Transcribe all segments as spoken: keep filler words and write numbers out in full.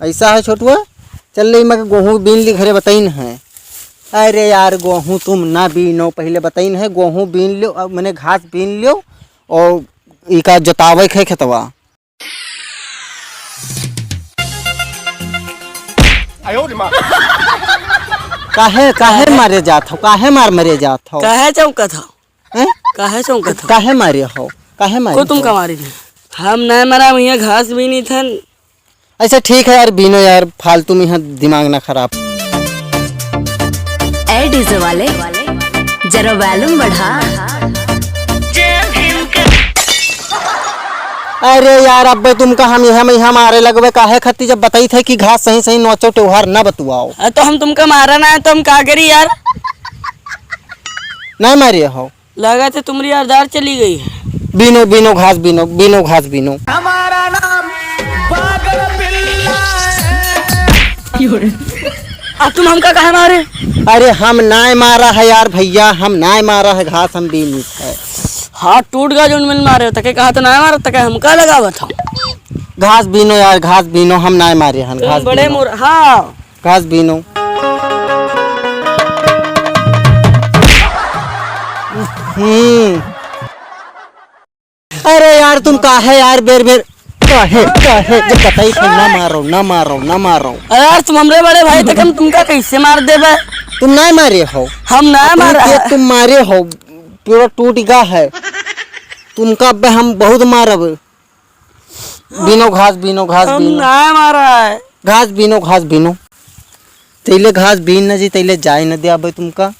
ऐसा है छोटुआ, चल ले, मैं गोहूँ बीन ली घरे, बताइन है। अरे यार, गोहूँ तुम ना बीनो, पहले बताइन है, गोहूँ बीन लो, अब मैंने घास बीन लो और इका जोतावे खे खेतवा। काहे, काहे मारे जात हो? काहे मार मरे जात हो? काहे चौंकत हो? हैं? काहे चौंकत हो? काहे मारे हो? काहे मारे को तुम हो? का मारी नहीं? हम नहीं मरा, हम यहाँ घास बीनी थन। अच्छा ठीक है यार, बीनो यार, फालतू में यहाँ दिमाग ना खराब। ए डीजे वाले, जरा वॉल्यूम बढ़ा। अरे यार, अब्बे तुमका हम यहाँ में यहाँ मारे लगबे, काहे खातिर जब बताई थे कि घास सही सही नोचो, त्योहार ना बतुआओ। अरे तो हम तुमका मारा ना है, तो हम का करी यार? नहीं मारे हो। लगा थे तुम्हारी यारदार चली गई है। बीनो, बीनो घास बीनो, बीनो घास बीनो। हमारा नाम पागल बिल्ला है। अब तुम हमका काहे मारे? अरे हम नाय मारा है यार भैया, हम नाय मारा है, घास हम बीनी है। हाथ टूट गया जो उनमें मारे, तके कहा तो नाय मारा, तके हमका लगावत हो। घास बीनो यार, घास बीनो, हम नाय मारे हन, तुम घास बड़े बीनो। मोर-, हाँ। घास बीनो। हम्म। अरे यार, तुम काहे यार बेर बेर, काहे, काहे, जब बताई थे, ना मारो, ना मारो, ना मारो। अरे यार, तुम हमरे बड़े भाई तक हम तुमका कैसे मार देबे? तुम ना मारे हो। हम ना अपनी मारा। पेट तुम मारे हो, पूरा टूट गया है। तुमका अब हम बहुत मारब। बीनो घास, बीनो घास, हम बीनो। ना मारा है। घास बीनो, घास बीनो। तैले घास बीन न जी, तैले जाए न दे अबे तुमका।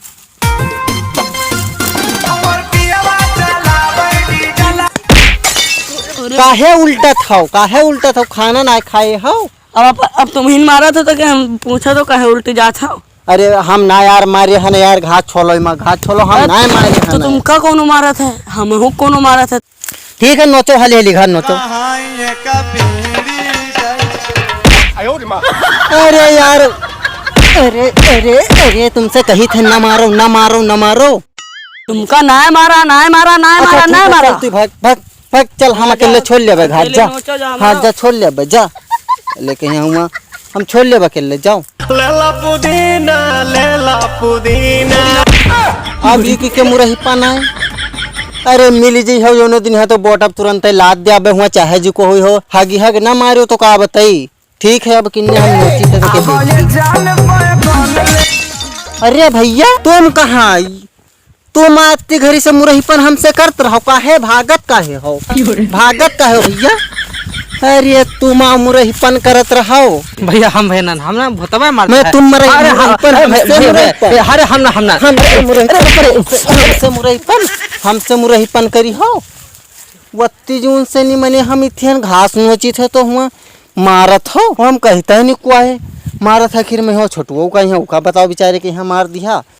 काहे उल्टत हौ, काहे उल्टत हौ? खाना ना खाए हौ? अब, अब, अब तुम ही मारा था तो क्या हम पूछा तो काहे उल्टी जात हौ? अरे हम ना यार मारे हन यार, घास छोलो इमा, घास छोलो, हम अरे ना मारे तो हन। तुमका कौनो मारत है? हमहू कौनो मारत है। ठीक है, नोचो, हाली हाली घर नोचो। अरे यार, अरे, अरे, अरे, तुमसे कही थे ना मारो, ना मारो, ना मारो। तुमका ना मारा, ना मारा, ना अच्छा, मारा, ठीक ना है, मारा। चल तू भाग, भाग, भाग, चल, हम जा, अकेले छोड़ लेबे घर, अकेले जा। नोचो, जा, हाँ, मारो। जा, छोड़ लेबे, जा। लेके यहाँ हुआ, हम छोड़ लेबे अकेले, जाओ। लेला पुदीना, लेला पुदीना। अब ई के, के मुरही पान आए? अरे मिली जी हो, जौनो दिन है तो बोट अब तुरंत लाद दे, अबे हुआ चाहे जी को हुई हो, हगी हग ना मारो तो का बताई। ठीक है, अब किन्ने हम नोची थे तो के देखी। अरे भैया, तुम कहाँ आई? तुम आती घड़ी से मुरहीपन हमसे करत रहो, काहे भागत काहे हो? भागत काहे हो भैया? अरे तुम आ मुरहीपन करत रहो। भैया हम भैया ना, हम ना भोतवा मारता मैं है। तुम मरे अरे, मुरहीपन, अरे, हमसे भैया, मुरहीपन। भैया, अरे हम ना, हम ना। हमसे मुरहीपन, अरे, अरे, हमसे मुरहीपन, हमसे मुरहीपन करी हो। वत्ती जून से नहीं मने हम इथियन घास नोचित है तो हुआ मारत हो। हम कहता है नहीं कुआ है, मारत आखिर में हो छोटुओ का यहाँ, उका बताओ बेचारे के यहाँ मार दिया।